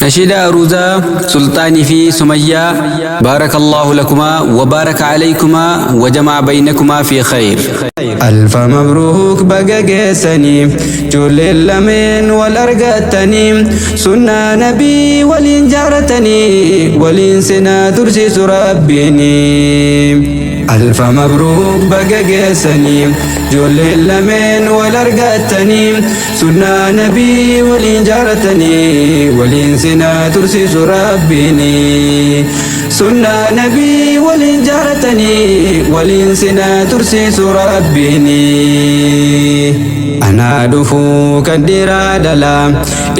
Nashiidaa Aruuzaa Sulxaanii fi Sumayyaa. Baarakallahu lakumaa wa baaraka alaykumaa wa jama'a baynakumaa fi khayr. Alfa mabruuk, baga geessanii, ijoolleen lameen wal argattanii, sunnaa nabii waliin jaaratanii, waliin sinaa tursiisu rabbiini. Alfa mabruuk, baga geessanii, ijoolleen lameen wal argattanii, sunnaa nabii waliin jaaratanii, waliin sinaa tursiisu rabbiini. Sunnaa nabii waliin jaaratanii, waliin sinaa tursiisu rabbiini. Anaa dhufuu kan dhiiraa dhalaa,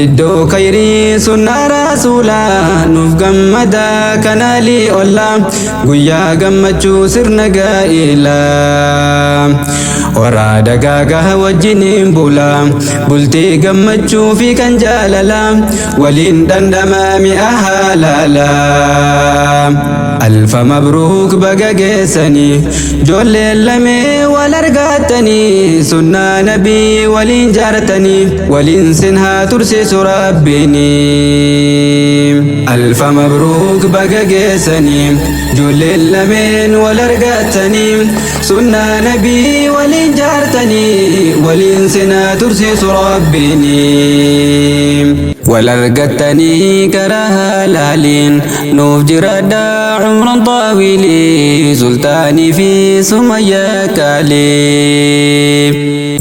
iddoo kayrii sunnaa rasuulaa, nuuf gammadaa kanaalii ollaa, guyyaa gammachuu sirna gaa'ilaa. Horaa dagaagaa wajjiniin bulaa, bultii gammachuu fi kan jaalalaa, waliin dhandhamaa mi'a haalaalaa. Alfa mabruuk, baga geessanii, ijoolleen lamee wal argattanii, sunnaa nabii waliin jaaratanii, waliin sin haa tursiisu rabbiini. Alfa mabruuk, baga geessanii, ijoolleen lameen wal argattanii, sunnaa nabii waliin jaartanii, waliin sin haa tursiisu rabbiini. Wal argattanii karaa halaaliin, nuuf jiraadhaa umran xaawilii, Sultaanii fi Sumayyaa kaalii.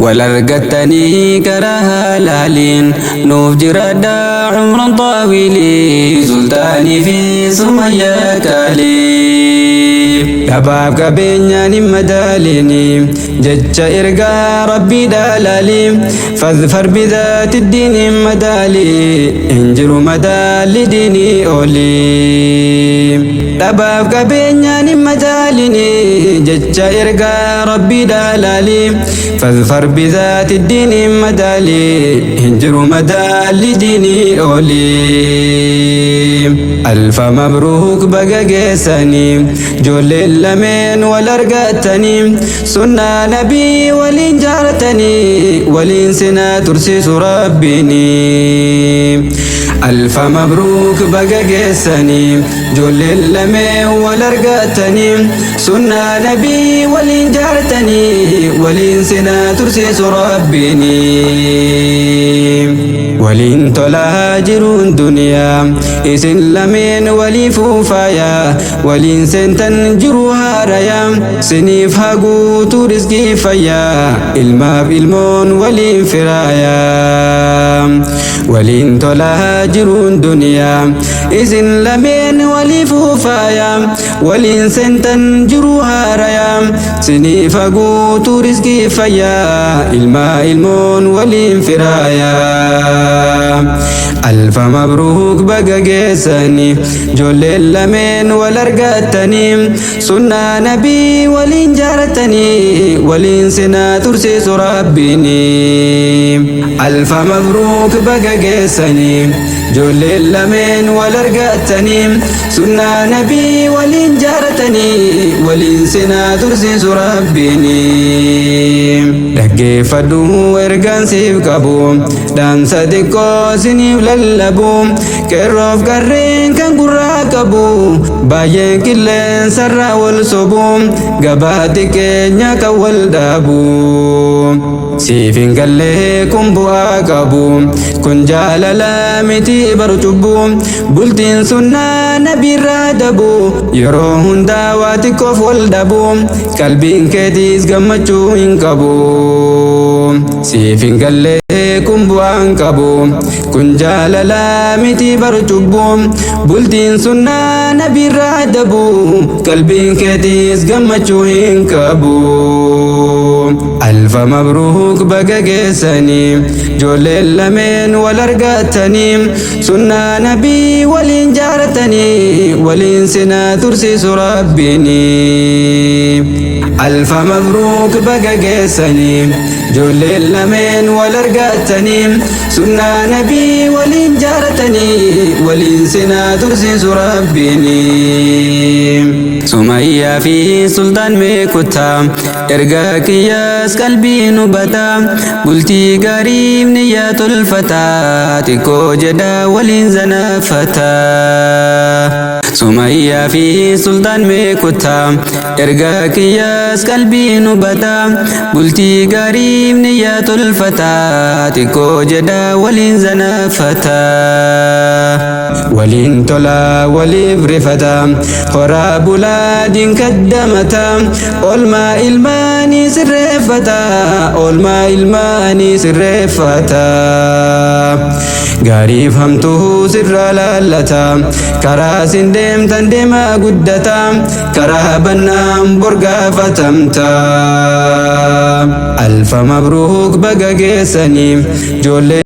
Wal argattanii karaa halaaliin, nuuf jiraadhaa umran xaawilii, Sultaanii fi Sumayyaa kaalii. Dhabaaf qabeenyaan hin madaalini, jecha ergaa rabbii dhaalaali, فاظفر بذات الدين madaali hin jiru, madaalli diinii oli. Dhabaaf qabeenyaan hin madaalini, jecha ergaa rabbii dhaalaali, فاظفر بذات الدين madaali hin jiru, madaalli diinii oli. Alfa mabruuk, baga geessanii, ijoolleen lameen wal argattanii, sunnaa nabii waliin jaaratanii, waliin sinaa tursiisu rabbiini. Alfa mabruuk, baga geessanii, ijoolleen lameen wal argattanii, sunnaa nabii waliin jaaratanii, waliin sinaa tursiisu rabbiini. Waliin tolaa jiruun duniyaa isin lameen walii fuufayaa, waliin seentan jiru haarayaa, siniif haguutuu riskii fayyaa, ilmaaf ilmoon waliin firaayaa. Waliin tolaa jiruun duniyaa isin lameen walii fuufayaa, waliin seentan jiru haarayaa, siniif haguutuu riskii fayyaa, ilmaa ilmoon waliin firaayaa. Alfa mabruuk, baga geessanii, ijoolleen lameen wal argattanii, sunnaa nabii waliin jaaratanii, waliin sinaa tursiisu rabbiini. Alfa mabruuk, baga geessanii, ijoolleen lameen wal argattanii, sunnaa nabii waliin jaaratanii, waliin sinaa tursiisu rabbiini. Dhaggeeffadhu ergaan siif qabu, dhaamsa xiqqoo siniif lallabu, qeerroof qarreen kan gurraa qabu, baay'een qilleensarraa wal sobu, gabaa xiqqeenya kan wal dhaabu. Siif hin gallee kun bu'aa qabu, kun jaalala miti baru cubbu, bultiin sunnaa nabiirraa dabu, yeroo hundaa waa xiqqoof wal dhabu, qalbiin keetiis gammachuu hin qabu. Siif hin gallee kun bu'aan qabu, kun jaalala miti baru cubbu, bultiin sunnaa nabiirraa dabu, qalbiin keetiis gammachuu hin qabu. Alfa mabruuk, baga geessanii, ijoolleen lameen wal argattanii, sunnaa nabii waliin jaaratanii, waliin sinaa tursiisu rabbiini. Alfa mabruuk, baga geessanii, ijoolleen lameen wal argattanii, sunnaa nabii waliin jaaratanii, waliin sinaa tursiisu rabbiini. Sumayyaa fi Sultaan mee kottaa, ergaa kiyyaas qalbiin hubataa, bultii gaariif niyyaa tolfataa, xiqqoo jedhaa waliin zanaafataa. Sumayyaa fi Sultaan mee kottaa, ergaa kiyyaas qalbiin hubataa, bultii gaariif niyyaa tolfataa, xiqqoo jedhaa waliin zanaafataa. Waliin tolaa waliif rifata, horaa bulaa dinkadamata, oolmaa ilmaanii sirreeffata, oolmaa ilmaanii sirreeffata. Gaariif hamtuu sirraa laallata, karaa sin deemtan deemaa guddata, karaa bannaan borgaafatamta. Alfa mabruuk, baga geessanii ijoollee.